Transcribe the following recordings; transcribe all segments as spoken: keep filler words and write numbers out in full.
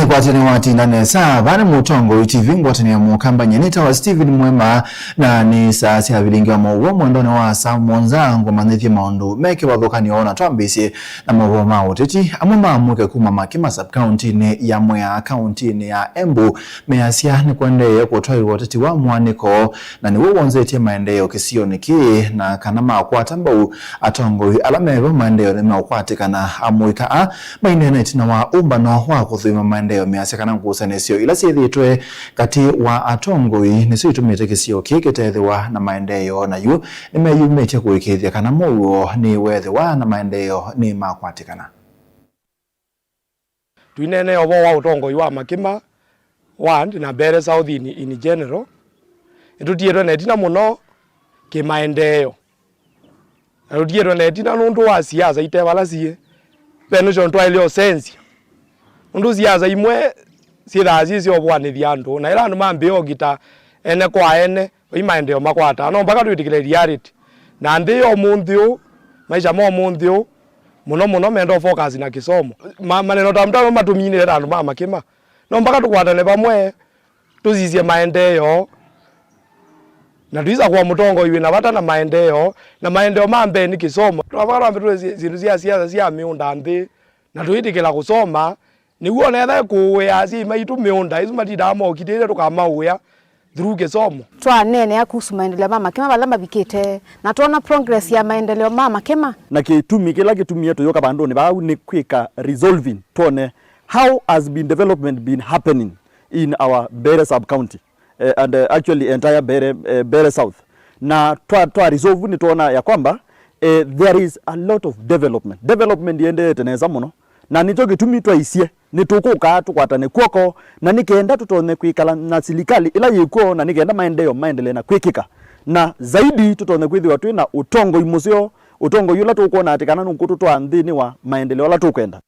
Ngwatanĩo watinda nesa, vaa nĩ Mũtongoi T V, ngwatanĩo ya Mũkamba, nyie nĩtawa Stephen Mwema, na nĩ saa sya vilingi wa maũvoo mwendonĩ wa saa mũonza, ngũmanyĩthye maũndũ me kĩvathũkany'o na twambĩĩsye na maũvoo ma ũteti. Amwe ma amũika kuma Makima sub-county-inĩ ya Mwea, kaunti-inĩ ya Embu, measya nĩkũendeee kũtwaĩwa ũteti wa mwanĩko, na nĩw'o wonzetye maendeeo kĩsionĩ kĩĩ, na kana makwata mbau atongoi ala mevo, maendeeo nĩmeũkwatĩkana. Amũika aa maineena ĩtina wa ũmbano wa kũthũima maendeeo, measya kana ngusanĩsyo ila syĩthĩĩtwe katĩ wa atongoi nĩsyo itũmĩte kĩsio kĩĩ kĩtethĩwa na maendeeo, na yu nĩmeyumĩtye kũĩkĩĩthya kana mũuo nĩweethĩwa na maendeeo nĩmakwatĩkana. Tũineenea ũvoo wa ũtongoi wa Makima Ward na Mbeere South in, in general, nĩtũtiĩtwe na ĩtina mũno kĩmaendeeo. Na tũtiĩtwe na ĩtina nũndũ wa siasa ite vala siĩ. Ve nũsyo twaĩle ũsenzya. Nũndũ siasa imwe syĩthaa syĩ sya ũvũanĩthya andũ, na ĩla andũ mambĩĩa ũkita ene kwa ene, vai maendeeo makwataa. No mpaka twĩtĩkĩle reality. Na nthĩ ya ũmũnthĩ ũũ, maisha ma ũmũnthĩ ũũ, mũno mũno menda ũfocus na kĩsomo. Ma, maneno ta mtano matũminĩte ta andũ ma Makima. No mpaka tũkwatane vamwe, tũsisye maendeeo, na tũisakũa mũtongoi wĩ na vata na maendeeo, na maendeeo ma mbee nĩ kĩsomo. Twavaka twambe tũe syĩ-, syĩndũ sya siasa sya mĩũnda nthĩ, na tũitĩkĩla kũsoma, nĩw'o ona etha kũũĩa asyai maitũ mĩũnda ĩsu matindaa mokitĩte tũkamaũĩa through kĩsomo. Twaneenea kuhusu maendeleo ma Makima vala mavikĩte, na twoona progress ya maendeleo ma Makima. Na kĩtumi kĩla kĩtumie tũyũka vandũnĩ vau nĩ kwĩka resolving, twone how has been development been happening in our Mbeere sub-county, eh, and, eh, actually entire Mbeere, eh, Mbeere South. Na twa, twa resolve nĩtwona ya kwamba, eh, there is a lot of development. Development yĩendeete nesa mũno. Na nĩkyo kĩtumi twaisye nĩtũkũkaa tũkwatane kw'oko, na nĩ kenda tũtonye kwĩkala na silikalĩ ĩla yĩkw'o, na nĩ kenda maendeeo maendelee na kwĩkĩka. Na zaidi tũtonye kwĩthĩwa twĩ na ũtongoi mũseo, ũtongoi ũla tũkwona atĩ kana nũkũtũtwaa nthĩnĩ wa maendeleo ala tũkwenda.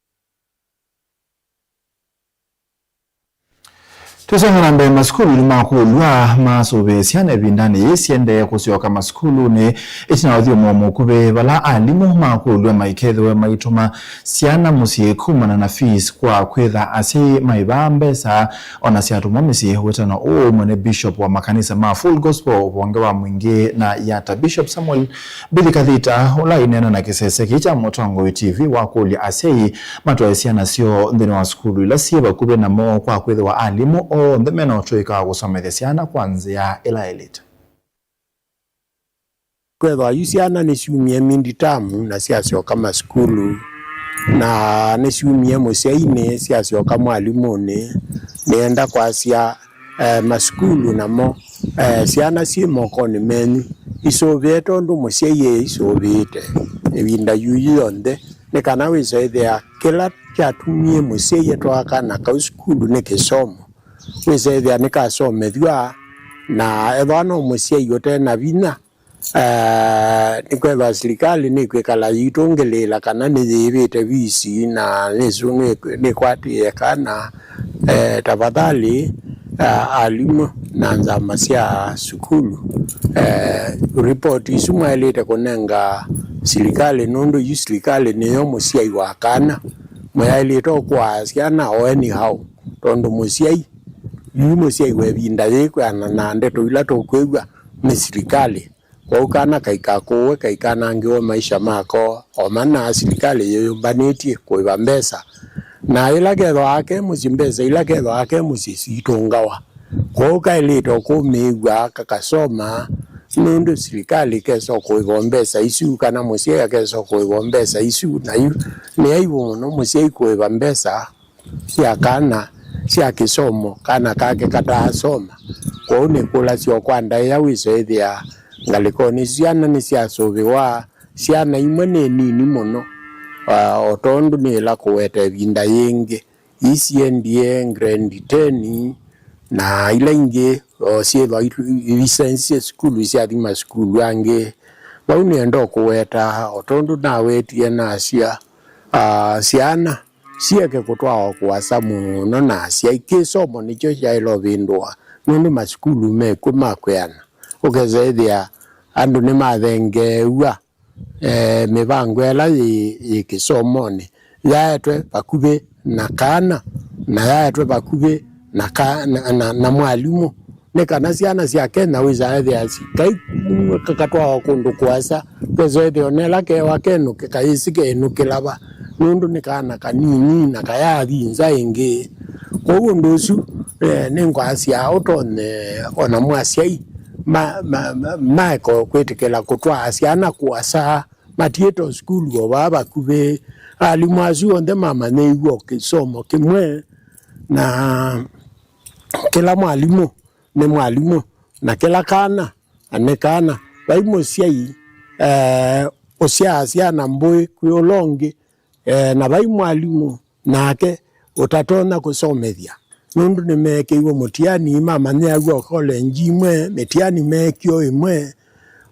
Tũsonga na mbee, masukulu nĩmakũlw'a masũvĩe syana ĩvindanĩ yĩĩ siendee kũsyoka masukulunĩ ĩtina wa ũthyũmũo mũkuvĩ, vala alimũ makũlw'a maikethĩwe maitũma syana mũsyĩ kumana na fees kwa kwĩtha asyai maivaa mbesa ona syatũmwa mĩsyĩ. Wĩtano ũũ ũmwe nĩ Bishop wa makanisa ma Full Gospel, Ũvonge wa Mwingĩ na Yata, Bishop Samuel Billy Kathita, ũla aineena na kĩsese kĩĩ kya Mũtongoi T V wakũlya asyai matwae syana syoo nthĩnĩ wa sukulu ila syĩ vakuvĩ namo, kwa kwĩthĩwa alimũ onthe mena ũtũĩka wa kũsomethya syana kwa nzĩa ĩla yaĩlĩte. Kwethwa yu syana nĩsyumie midterm na syasyoka masukulu, na nĩsyumie mũsyainĩ syasyoka mwalimũnĩ, nĩenda kwasya, eh, masukulu namo, eh, syana syĩ mokonĩ menyu isũvĩe tondũ mũsyai e isũvĩĩte ĩvinda yu yonthe, nĩ kana wĩsa ĩthĩa kĩla kyatumie mũsyai atwaa kana kau sukulu nĩ kĩsomo. Wĩsa ĩthĩa nĩkasomethw'a, na ethwa no mũsyai ũte na vinya, eh, nĩkwethwa silikalĩ nĩkwĩkala yĩitũngĩlĩĩla kana nĩyĩĩvĩte visi na nĩsu nĩkwatĩĩe kana, eh, tafadhali, eh, alimũ na nzama sya sukulu, eh, ripoti isu mwaĩlĩte kũnenga silikalĩ, nũndũ yu silikalĩ nĩyo mũsyai wa kana. Mũyaĩlĩte ũkũaa syana o anyhow, tondũ mũsyai, yu mũsyai wa ĩvinda yĩĩ kwĩana na ndeto ila tũkwĩw'a nĩ silikalĩ. Kwoou kana kaikakũwe, kaikanangĩwe maisha mako, o mana silikalĩ yĩyũmbanĩtye kũĩva mbesa. Na ĩla kethĩwa ake mũsyĩ, mbesa ila kethĩwa ake mũsyĩ sitũngawa. Kwoou kaĩlĩte o kũmĩĩw'a kakasoma, nũndũ silikalĩ ĩkesa o kũĩva mbesa isu, kana mũsyai akesa o kũĩva mbesa isu. Na yu nĩ aibu mũno mũsyai kũĩva mbesa sya kana sya kĩsomo, kana kake kataasoma. Kwoou nĩkũlasya o kwa ndaĩa wĩsa ĩthĩa ngalĩkonĩ isu syana nĩsyasũvĩwa, syana imwe nĩ nini mũno, ah, o tondũ nĩla kũweta ĩvinda yĩngĩ, ii syendie grade ten, na ila ingĩ o syĩthwa ilisensye sukulu isyathi masukulu angĩ. Vau nĩenda o kũweta, o tondũ nawetie nasya, ah, syana sieke kũtwawa kũasa mũno na asyai. Kĩsomo nĩkyo kyaĩle ũvĩndũa, nũndũ masukulu mekw'o ma kwĩana. Ũkesa ĩthĩa andũ nĩmathengeew'a, eh, mĩvango ĩla yĩ, yĩ kĩsomonĩ yaetwe vakuvĩ na kana, na yaetwe vakuvĩ na, ka, na, na, na mwalimũ, nĩ kana syana sya Kenya wĩsaa ethĩa sikai kakatwawa kũndũ kũasa, kesa ethĩa ona ĩla kewa kenũke kayĩsĩ kenũkĩla va, nũndũ nĩ kana kanini na kayathi nza ĩngĩ. Kwoou ũndũ ũsu, eh, nĩngwasya ũtonye ona mwasyai ma, ma, ma, maeka kwĩtĩkĩla kũtwaa syana kũasa, matiĩte o sukulu o vaa vakuvĩ. Alimũ asu onthe mamanyĩiw'e o kĩsomo kĩmwe, na kĩla mwalimũ nĩ mwalimũ, na kĩla kana nĩ kana. Vai mũsyai, eh, ũsyaa syana mbũĩ kwĩ ũla ũngĩ, eh, na vai mwalimũ nake ũtatonya kũsomethya, nũndũ nĩmeekĩiwe mũtiani, mamanyĩaw'a o kolenji imwe, mĩtiani meekie o ĩmwe.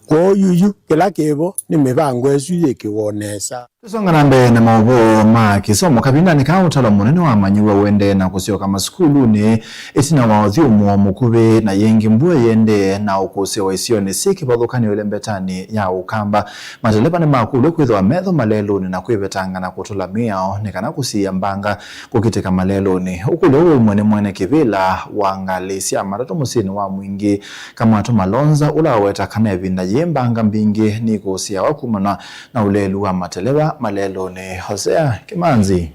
Kwoou yuyu, kĩla kĩvo nĩ mĩvango ĩsu yĩkĩwe o nesa. Tũsonga na mbee na maũvoo ma kĩsomo. Kavindanĩ kaa, ũtalo mũnene wa amanyĩw'a ũendee na kũsyoka masukulunĩ ĩtina wa ũthyũmũo mũkuvĩ, na yĩngĩ mbua ĩendee na ũkũsĩwa isionĩ syĩ kĩvathũkany'o ĩlembetanĩ ya Ũkamba. Mateleva nĩmakũlw'e kwĩthĩwa metho malelũnĩ na kwĩvetanga na kũtũla mĩao nĩ kana kũsiĩĩa mbanga kũkitĩka malelũnĩ. Ũkũlyo ũũ waumw'a nĩ mwene kĩvĩla wa ngalĩ sya matatũ mũsyĩnĩ wa Mwingĩ, Kamwatũ Malonza, ũla waweta kana ĩvinda yĩĩ mbanga mbingĩ nikũsĩawa kumana na ũlelu wa mateleva malelũnĩ. Hosea Kĩmanzi.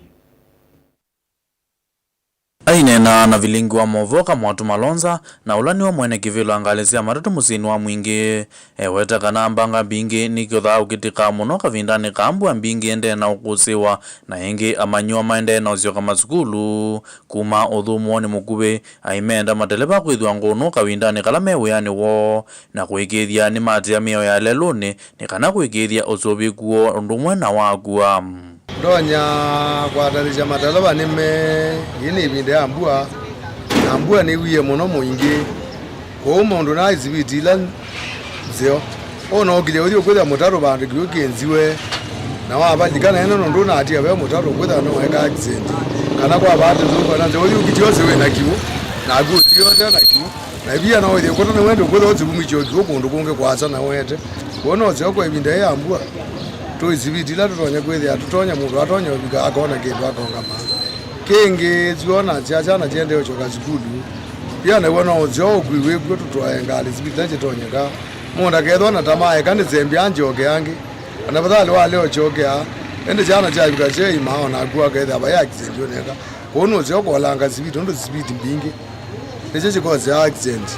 Aineena na vilingi wa maũvoo Kamwatũ Malonza, na ũla nĩwe mwene kĩvĩla wa ngalĩ sya matatũ mũsyĩnĩ wa Mwingĩ, eweta kana mbanga mbingĩ nikĩothaa ũkitĩka mũno kavindanĩ ka mbua mbingĩ ĩendee na ũkũsĩwa, na ĩngĩ amanyĩw'a maendee na ũsyoka masukulu kuma ũthũmũonĩ mũkuvĩ. Aimeenda mateleva kwĩthĩwa ngũnũ kavindanĩ kala me wĩanĩ woo, na kũĩkĩĩthya nĩmaatĩĩa mĩao ya lelũnĩ nĩ kana kũĩkĩĩthya ũsũvĩku woo ũndũ ũmwe na wa kũa. Ndonya kũatĩĩsya mateleva nĩme ĩĩ nĩ ĩvinda ya mbua, na mbua nĩwie mũno Mwingĩ, kwoou maũndũ na isiviti ila nzeo. Ũnookilya ũthi ũkwĩthĩa mũtaro vandũ kĩw'ũ kĩnziwe, na wavalika naene nũndũ ũnaatia ve mũtaro ũkwĩthĩa no weka accident, kana kwa bahati nzũku kana nzeo ũthi ũkitie ũsĩ wĩ na kĩw'ũ, naku ũtie ũte na kĩw'ũ. Na ĩvia no wĩthĩe kũta nĩ wende ũkwĩthĩa ũsivumĩkye o kĩw'ũ kũndũ kũngĩ kũasa na ũete. Kwoou no ũseo kwa ĩvinda yĩĩ ya mbua, tũisiviti ila tũtonya kwĩthĩa tũtonya mũndũ atonya ũvika akona kĩndũ akongama. Kĩngĩ syona sya syana syendee ũsyoka sukulu, pia naw'o no ũseo ũkui wĩkw'o tũtwae ngalĩ siviti ila syĩtonyeka. Mũndũ akethwa na tamaa eka nĩsembya anjoke angĩ. Ona vathali walea ũkyokea, ĩndĩ syana syavika syeima o naku akethĩa vai accident ũneka. Kwoou nũseo kũolanga siviti nũndũ siviti mbingĩ nĩsyo syĩkoseaa accident.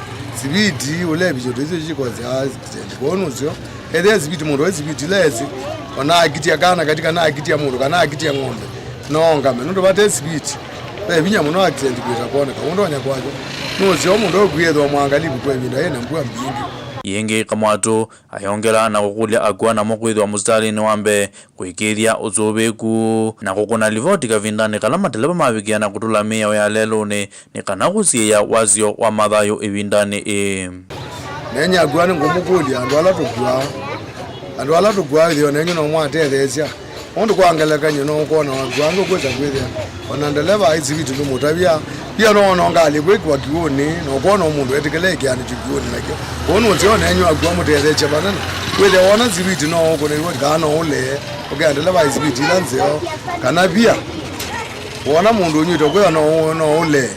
Siviti ũlevisyo tũisyo syĩkoseaa accident. Kwoou nũseo ethĩa siviti mũndũ wĩ siviti ila esĩ, ona akitia kana kati kana akitia mũndũ kana akitia ng'ombe, no ongame nũndũ vate siviti ve vinya mũno accident kwĩsa kwoneka. Ũndonya kwasyo nũseo mũndũ ũkwĩethwa mwangalivu kwa ĩvinda yĩna mbua mbingĩ. Yĩngĩ Kamwatũ ayongela na kũkũlya akũa namo kwĩthĩwa mũsitalĩnĩ wa mbee kũĩkĩĩthya ũsũvĩku na kũkũna livoti kavindanĩ kala mateleva mavikĩa na kũtũla mĩao ya lelũnĩ nĩ kana kũsiĩĩa wasyo wa mathayũ ĩvindanĩ ĩĩ. Nenyu akũa nĩngũmũkũlya andũ ala tũkũaa, andũ ala tũkũaa ĩthĩo nenyu no mwatetheesya? Ũndũ kwa ngelekany'o no ũkwona wakũa angĩ ũkwĩsa kwĩthĩa ona ndeleva aĩ siviti ndũmũtavya. Pia no wona ngalĩ kwĩkĩwa kĩw'ũnĩ, na ũkwona mũndũ etĩkĩla ĩkĩanĩkyo kĩw'ũnĩ nakyo. Kwoou nũseo nenyu akũa mũtetheesye vanene. Wĩthĩa wona siviti no ũkũne livoti kana no ũlee, ũkea ndeleva aĩ siviti ila nzeo. Kana pia wona mũndũ ũnyw'ĩte ũkwĩthĩa no, no ũlee.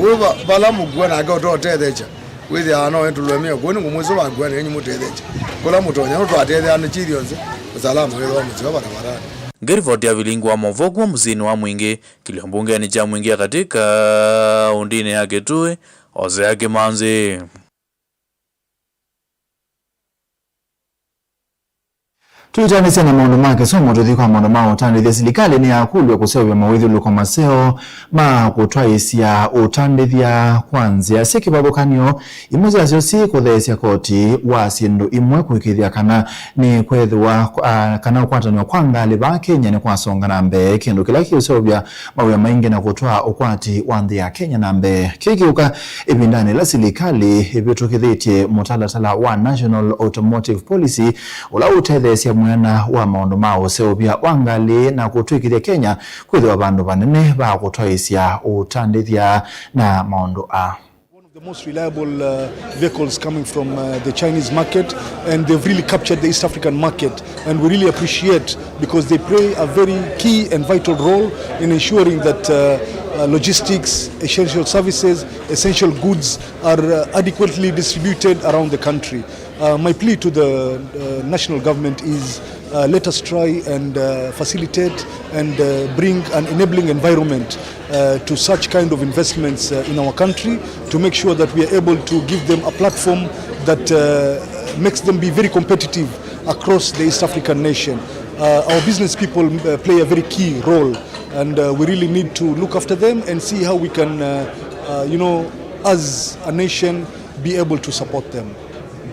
Ũu va-, vala mũkũa nake ũtotetheesya, wĩthĩaa no wĩtũlwe mĩao. Kwoou nĩngũmwĩsũva akũa nenyu mũtetheesye kũla mũtonya, nũndũ twatetheanĩsye ithyonthe, ũsalama wĩthĩwa mũseo varavarani. Nĩ rivoti ya vilingi wa maũvoo kuma mũsyĩnĩ wa Mwingĩ, kĩlio mbungenĩ kya Mwingĩ ya katĩ kaũndĩnĩ ya Kitui, Hosea Kĩmanzi. Tũitanĩsya na maũndũ ma kĩsomo, tũthi kwa maũndũ ma ũtandĩthya. Silikalĩ nĩyakũlw'a kũseũvya mawĩthyũlũlũko maseo ma kũtwaĩĩsya ũtandĩthya kwa nzĩa syĩ kĩvathũkany'o. Imwe syasyo syĩ kũtheesya koti wa syĩndũ imwe kũĩkĩĩthya kana nĩkwethĩwa, a, kana ũkwatanĩwa kwa ngalĩ vaa Kenya nĩkwasonga na mbee, kĩndũ kĩla kĩũseũvya mawĩa maingĩ na kũtwaa ũkwati wa nthĩ ya Kenya na mbee. Kĩĩ kĩũka ĩvindanĩ yĩla silikalĩ ĩvĩtũkĩthĩtye mũtalatala wa National Automotive Policy, ũla ũtetheesya mwena wa maũndũ ma ũseũvya wa ngalĩ na kũtw'ĩkĩthya Kenya kwĩthĩwa vandũ vanene va kũtwaĩĩsya ũtandĩthya na maũndũ aa. The most reliable, uh, vehicles coming from, uh, the Chinese market, and they've really captured the East African market, and we really appreciate because they play a very key and vital role in ensuring that, uh, uh, logistics, essential services, essential goods are, uh, adequately distributed around the country. Uh, my plea to the, uh, national government is, uh, let us try and, uh, facilitate and, uh, bring an enabling environment, uh, to such kind of investments, uh, in our country, to make sure that we are able to give them a platform that, uh, makes them be very competitive across the East African nation. Uh, our business people, uh, play a very key role, and, uh, we really need to look after them and see how we can, uh, uh, you know, as a nation, be able to support them.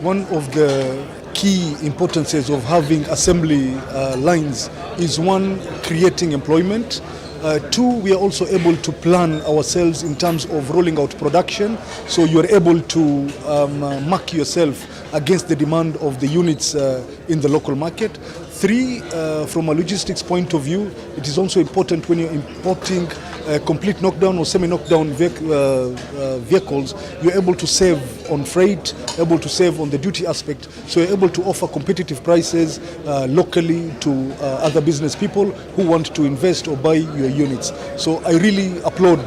One of the key importances of having assembly, uh, lines is, one, creating employment. Uh, two, we are also able to plan ourselves in terms of rolling out production, so you are able to, um, uh, mark yourself against the demand of the units, uh, in the local market. Three, uh, from a logistics point of view, it is also important when you're importing, uh, complete knockdown or semi-knockdown vehic-, uh, uh, vehicles, you're able to save on freight, able to save on the duty aspect, so you're able to offer competitive prices, uh, locally to, uh, other business people who want to invest or buy your units. So I really applaud,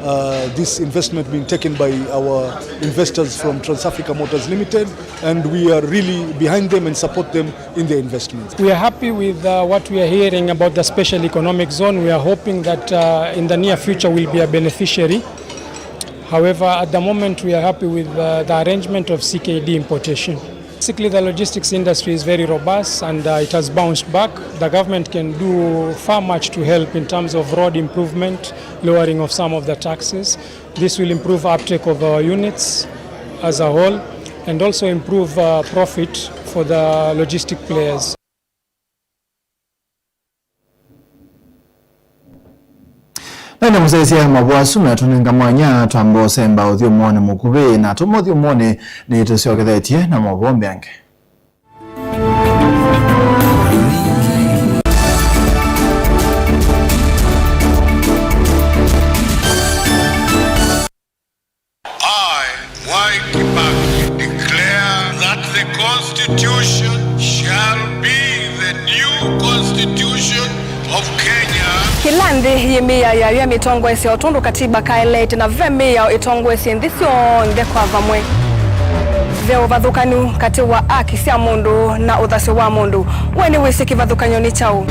uh, this investment being taken by our investors from Trans-Africa Motors Limited, and we are really behind them and support them in their investments. We are happy with, uh, what we are hearing about the special economic zone. We are hoping that, uh, in the near future we'll be a beneficiary. However, at the moment we are happy with, uh, the arrangement of C K D importation. Basically, the logistics industry is very robust and, uh, it has bounced back. The government can do far much to help in terms of road improvement, lowering of some of the taxes. This will improve uptake of our units as a whole and also improve, uh, profit for the logistic players. Na nĩ mũsyaĩĩsya mavũa asu na tũnenga mwanya twamba ũsemba ũthyũmũonĩ mũkuvĩ, na tũma ũthyũmũonĩ nĩtũsyokethetye na mavũa mbeange. I, Mwai Kibaki, declare that the Constitution shall be the new Constitution of Kenya. Kĩla nthĩ yĩ mĩao yayo ya mĩtongoesye o tondũ katiba kaeleete, na ve mĩao ĩtongoesye nthĩ syonthe kwa vamwe. Ve ũvathũkanu katĩ wa aki sya mũndũ na ũthasyo wa mũndũ. We nĩwĩsĩ kĩvathũkany'o nĩ kyaũ?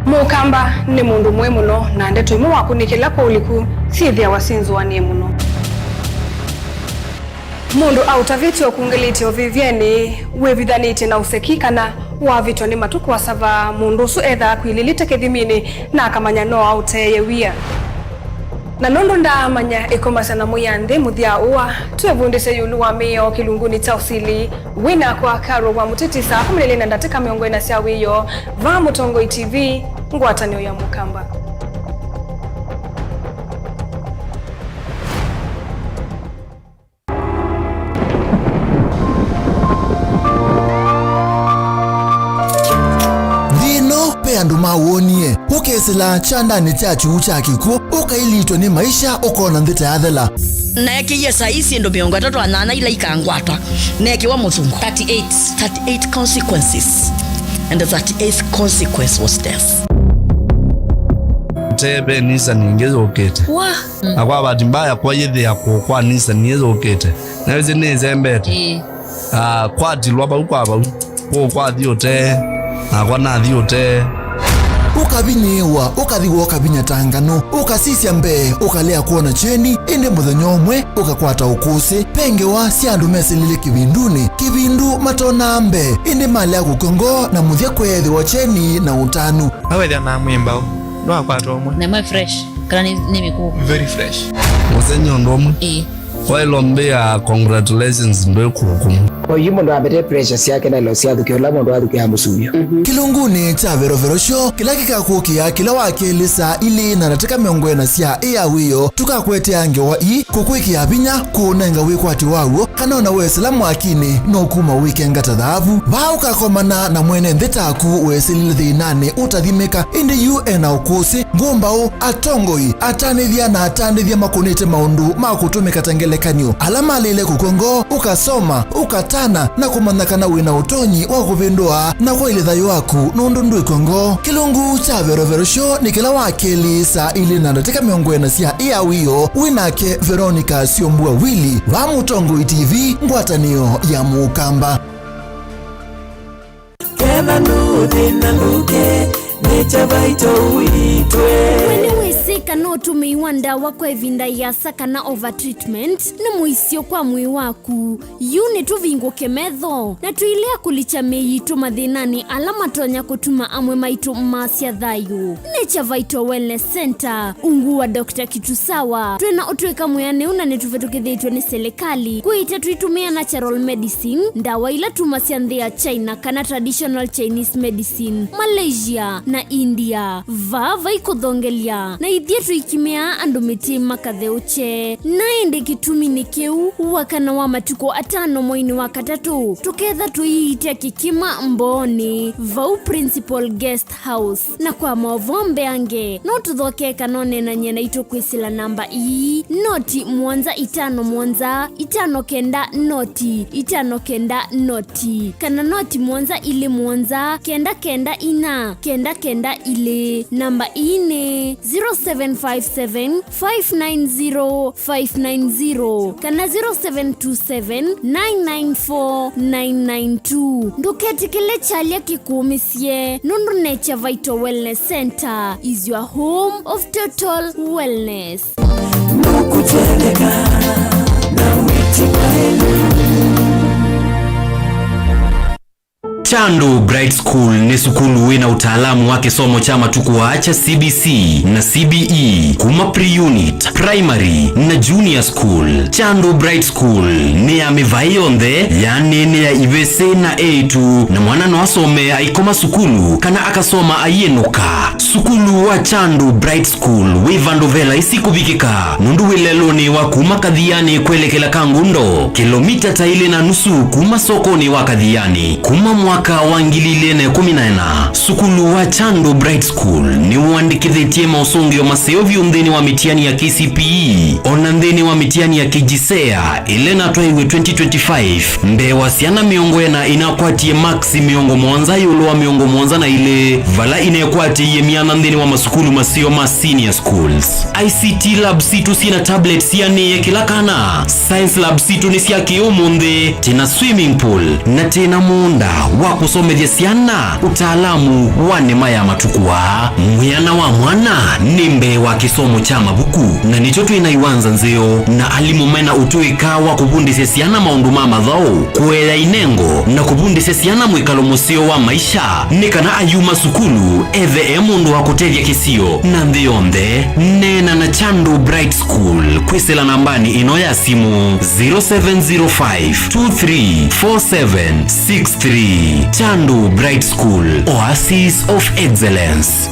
Mũkamba nĩ mũndũ mũĩ mũno, na ndeto imwe wakũnĩkĩla kwa ũliku syĩthĩawa syĩnzũanĩe mũno. Mũndũ aũtavĩtye ũkungĩlĩtye ũvĩvyenĩ, wĩvithanĩtye na ũseki, kana wavĩtwa nĩ matũ kũasava, mũndũ ũsu ethaa akwilĩlĩte kĩthiminĩ na akamanya no aũteeye wia. Na nũndũ ndaamanya ĩkomasya na mũya nthĩ mũthya ũa, twĩvundĩsye ĩũlũ wa mĩao kĩlungunĩ kya ũsili. Wĩ nakwa Carol wa Mũtĩtĩ saa kũmi na ilĩ na ndatĩka mĩongo ĩna sya wĩoo, vaa Mũtongoi T V, ngwatanĩo ya Mũkamba. Nthĩ ĩno, ve andũ mawonie, ũkesĩla kyandanĩ kya kyuu kya kĩkw'ũ, ũkailitwe nĩ maisha, ũkona nthĩ ta yathela. Naekĩie saii syĩndũ mĩongo ĩtatũ na nyanya ila ikangwata, neekĩwa mũthungo. Thirty-eight, thirty-eight consequences, and the thirty-eighth consequence was death. Te ve Nissan ĩngĩ yũkĩte. Wa. Na kwa bahati mbaya, kwa yĩthĩa kũũ kwa Nissan ĩyũkĩte. Na ĩsĩ nĩĩsembete. Ĩĩ. Ah, kwatilwa vau kwa vau. Kũũ kwathi ũtee, nakwa nathi ũtee. Ũkavinyĩĩwa, ũkathi woo ũkavinya ta nganũ, ũkasisya mbee, ũkalea kwona kyeni, ĩndĩ mũthenya ũmwe ũkakwata ũkũsĩ. Ve ngewa sya andũ mesĩlile kĩvindunĩ, kĩvindu matonaa mbee, ĩndĩ malea kũkw'a ngoo na mũthya kweethĩwa kyeni na ũtanu. Awethĩa na mwĩmbau, ndwakwata ũmwe. Na ĩmwe fresh, kana nĩ, nĩ mĩkũũ? Very fresh. Mũsenya ũndũ ũmwe. Ĩĩ. Waĩlwa mbĩa congratulations ndwĩ kũkũ. Oyu mũndũ ambĩte pressure syake na ilo syathukĩa ũla mũndũ athukĩa mũsuvyo. Kĩlungunĩ kya Verovero Show, kĩla kĩkakũkĩa kĩla wa kelĩ saa ilĩ na ndatĩka mĩongo ĩna sya ĩ ya wĩoo, tũkakwetea ngewa ii, kũkwĩkĩa vinya, kũũnenga wĩkwatyo waw'o, kana ona wesĩla mwakinĩ, no kuma wĩkenga ta thaavu. Vaa ũkakomana na mwene nthĩ taku wesilile thĩnanĩ ũtathimĩka, ĩndĩ yu ena ũkũsĩ, ngũmbaũ, atongoi, atanĩthya na atandĩthya makũnĩte maũndũ ma kũtũmĩka ta ngelekany'o, ala malĩle kũkw'a ngoo, ũkasoma, ũkatana, na kũmanya kana wĩ na ũtonyi wa kũvĩndũa na kwaĩlya thayũ waku nũndũ ndwĩkw'a ngoo. Kĩlungu kya Verovero Show nĩ kĩla wa kelĩ saa ilĩ na ndatĩka mĩongo ĩna sya ĩ ya wĩoo, wĩ nake Veronica Syombua Willy, va Mũtongoi T V, ngwatanĩo ya Mũkamba. Ketha nũthĩna ndũke, nĩ kya vaito witwe. We nĩwĩsĩ kana ũtũmĩi wa ndawa kwa ĩvinda yĩasa kana over treatment nĩ mũisyo kwa mwĩĩ waku? Yu nĩtũvingũke metho na tũilea kũlikya mĩĩ yitũ mathĩnanĩ ala matonya kũtuma amwe maitũ maasya thayũ. Nature Vital Wellness Center, ungu wa Doctor Kitusawa, twĩ na ũtũĩka mwĩanĩu na nĩtũvĩtũkĩthĩtw'e nĩ silikalĩ. Kwĩĩte tũitũmĩa natural medicine, ndawa ila tumasya nthĩ ya China kana traditional Chinese medicine, Malaysia, na India. Vaa vai kũthongelya, na ithyĩ tũikimĩaa andũ mĩtĩ makatheũkye. Na ĩndĩ kĩtumi nĩ kĩu, wakana wa matukũ atano mweinĩ wa katatũ, tũketha tũiitya kĩkima Mbooni, vau Principal Guest House. Na kwa maũvoo mbeange, no tũthokee kana ũneenany'e naitũ kwĩsĩla namba ii, noti mũonza itano mũonza, itano kenda noti, itano kenda noti, kana noti mũonza ilĩ mũonza, kenda kenda inya, kenda kenda ilĩ. Namba ii nĩ zero seven five seven, five nine zero, five nine zero, kana zero seven two seven, nine nine four, nine nine two. Ndũketĩkĩle kyalya kĩkũũmĩsye, nũndũ Nature Vital Wellness Center is your home of total wellness. Nũkũtweleka na wĩti wa ĩlu. Chandu Bright School nĩ sukulu wĩ na ũtaalamu wa kĩsomo kya matukũ aa kya C B C na C B E kuma pre-unit, primary, na junior school. Chandu Bright School nĩ ya mĩvaĩ yonthe, yaani nĩ ya ivĩsĩ na eĩtu, na mwana no asome aikoma sukulu kana akasoma aiĩnũka. Sukulu wa Chandu Bright School wĩ vandũ ve laisi kũvikĩka, nũndũ wĩ lelũnĩ wa kuma Kathiani kwelekela Kangundo, kĩlomita ta ilĩ na nusu kuma sokonĩ wa Kathiani. Kuma mwaka wa ngili ilĩ na ĩkũmi na ĩna, sukulu wa Chandu Bright School nĩwandĩkĩthĩtye maũsũngĩo maseo vyũ nthĩnĩ wa mĩtiani ya K C P E, o na nthĩnĩ wa mĩtiani ya K J S E A, ĩla ĩnatwaiwe twenty twenty-five, mbee wa syana mĩongo ĩna inakwatie maksi mĩongo mũonza ĩũlũ wa mĩongo mũonza na ilĩ, vala inekwatĩie myanya nthĩnĩ wa masukulu maseo ma senior schools. I C T lab sitũ syĩ na tablets sianĩe kĩla kana. Science lab sitũ nĩ sya kĩ-ũmũnthĩ, twĩ na swimming pool, na twĩ na mũũnda wa kũsomethya syana ũtaalamu wa nĩma ya matukũ aa. Mwĩana wa mwana nĩ mbee wa kĩsomo kya mavuku, na nĩkyo twĩ na iwanza nzeo na alimũ me na ũtũĩka wa kũvundĩsya syana maũndũ ma mathaũ, kũea inengo, na kũvundĩsya syana mwĩkalo mũseo wa maisha, nĩ kana ayuma sukulu ethe e mũndũ wa kũtethya kĩsio na nthĩ yonthe. Neena na Chandu Bright School kwĩsĩla nambanĩ ĩno ya simũ, zero seven zero five two three four seven six three. Chandu Bright School, Oasis of Excellence.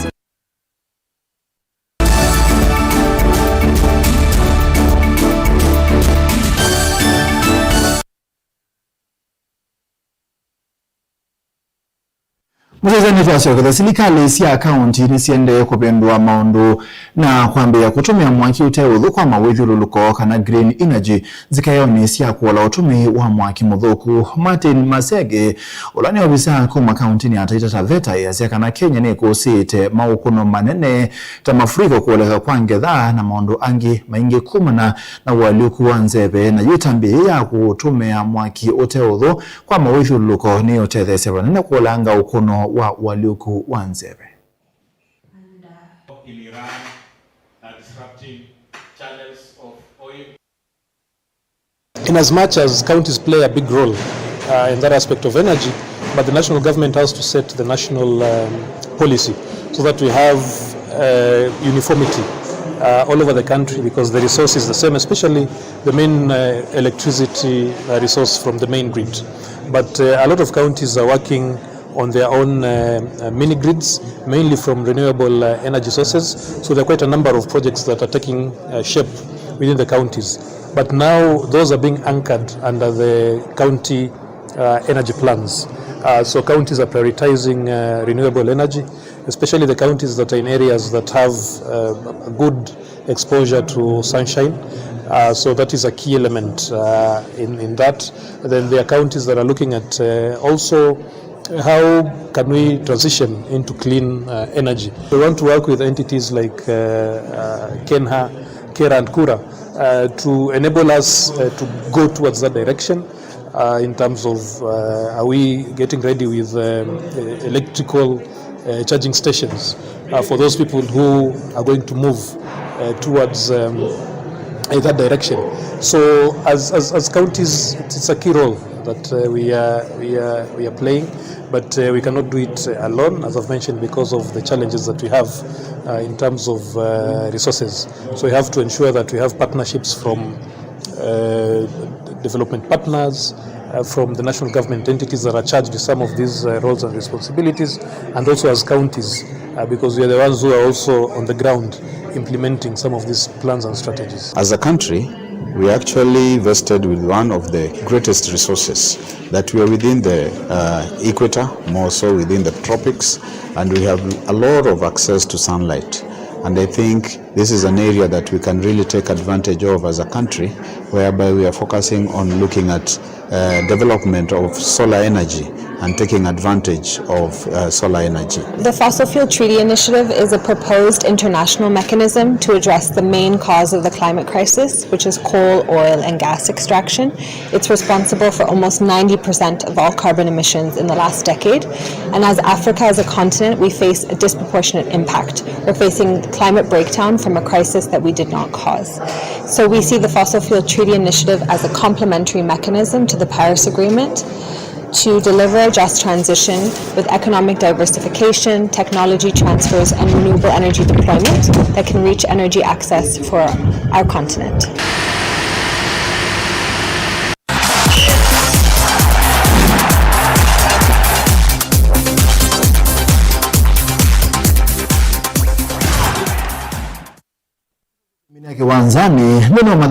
Mũsyaĩĩsya nĩtwasyokethya, silikalĩ sya kaũnti nĩsiendee kũvĩndũa maũndũ na kwambĩĩa kũtũmĩa mwaki ũte ũthũkũma wĩthyũlũlũko kana green energy nzikaĩonĩ sya kũola ũtũmĩi wa mwaki mũthũku. Martin Masege, ũla nĩ ovisaa kuma kaũntinĩ ya Taita Taveta, easya kana Kenya nĩkũsĩĩte maũkũno manene ta mafuriko, kũoleka kwa ngetha na maũndũ angĩ maingĩ kumana na ũalyũku wa nzeve, na yĩtambya yĩ ya kũtũmĩa mwaki ũte ũthũ kwa mawĩthyũlũlũko nĩũtetheesya vanene kũolanga ũkũno wa ũalyũku wa nzeve. In Iran, uh, disrupting channels of oil. In as much as counties play a big role, uh, in that aspect of energy, but the national government has to set the national, um, policy so that we have, uh, uniformity uh, all over the country because the resource is the same, especially the main, uh, electricity, uh, resource from the main grid. But, uh, a lot of counties are working on their own, uh, uh, mini grids, mainly from renewable, uh, energy sources. So there are quite a number of projects that are taking, uh, shape within the counties. But now those are being anchored under the county, uh, energy plans. Uh, so counties are prioritizing, uh, renewable energy, especially the counties that are in areas that have, uh, a good exposure to sunshine. Uh, so that is a key element, uh, in, in that. Then there are counties that are looking at, uh, also how can we transition into clean, uh, energy. We want to work with entities like, uh, uh, KeNHA, KeRA, and KURA, uh, to enable us, uh, to go towards that direction, uh, in terms of, uh, are we getting ready with, um, uh, electrical, uh, charging stations, uh, for those people who are going to move, uh, towards, um, uh, that direction. So as, as, as counties, it's, it's a key role that, uh, we are, we are, we are playing, but, uh, we cannot do it alone, as I've mentioned, because of the challenges that we have, uh, in terms of, uh, resources. So we have to ensure that we have partnerships from, uh, development partners, uh, from the national government entities that are charged with some of these, uh, roles and responsibilities, and also as counties, uh, because we are the ones who are also on the ground implementing some of these plans and strategies. As a country, we are actually vested with one of the greatest resources that we are within the, uh, equator, more so within the tropics, and we have a lot of access to sunlight. And I think this is an area that we can really take advantage of as a country, whereby we are focusing on looking at, uh, development of solar energy and taking advantage of, uh, solar energy. The Fossil Fuel Treaty Initiative is a proposed international mechanism to address the main cause of the climate crisis, which is coal, oil, and gas extraction. It's responsible for almost ninety percent of all carbon emissions in the last decade. And as Africa as a continent, we face a disproportionate impact. We're facing climate breakdown from a crisis that we did not cause. So we see the Fossil Fuel Treaty Initiative as a complementary mechanism to the Paris Agreement to deliver a just transition with economic diversification, technology transfers, and renewable energy deployment that can reach energy access for our continent. Mina kĩwanzanĩ, nĩ no matha-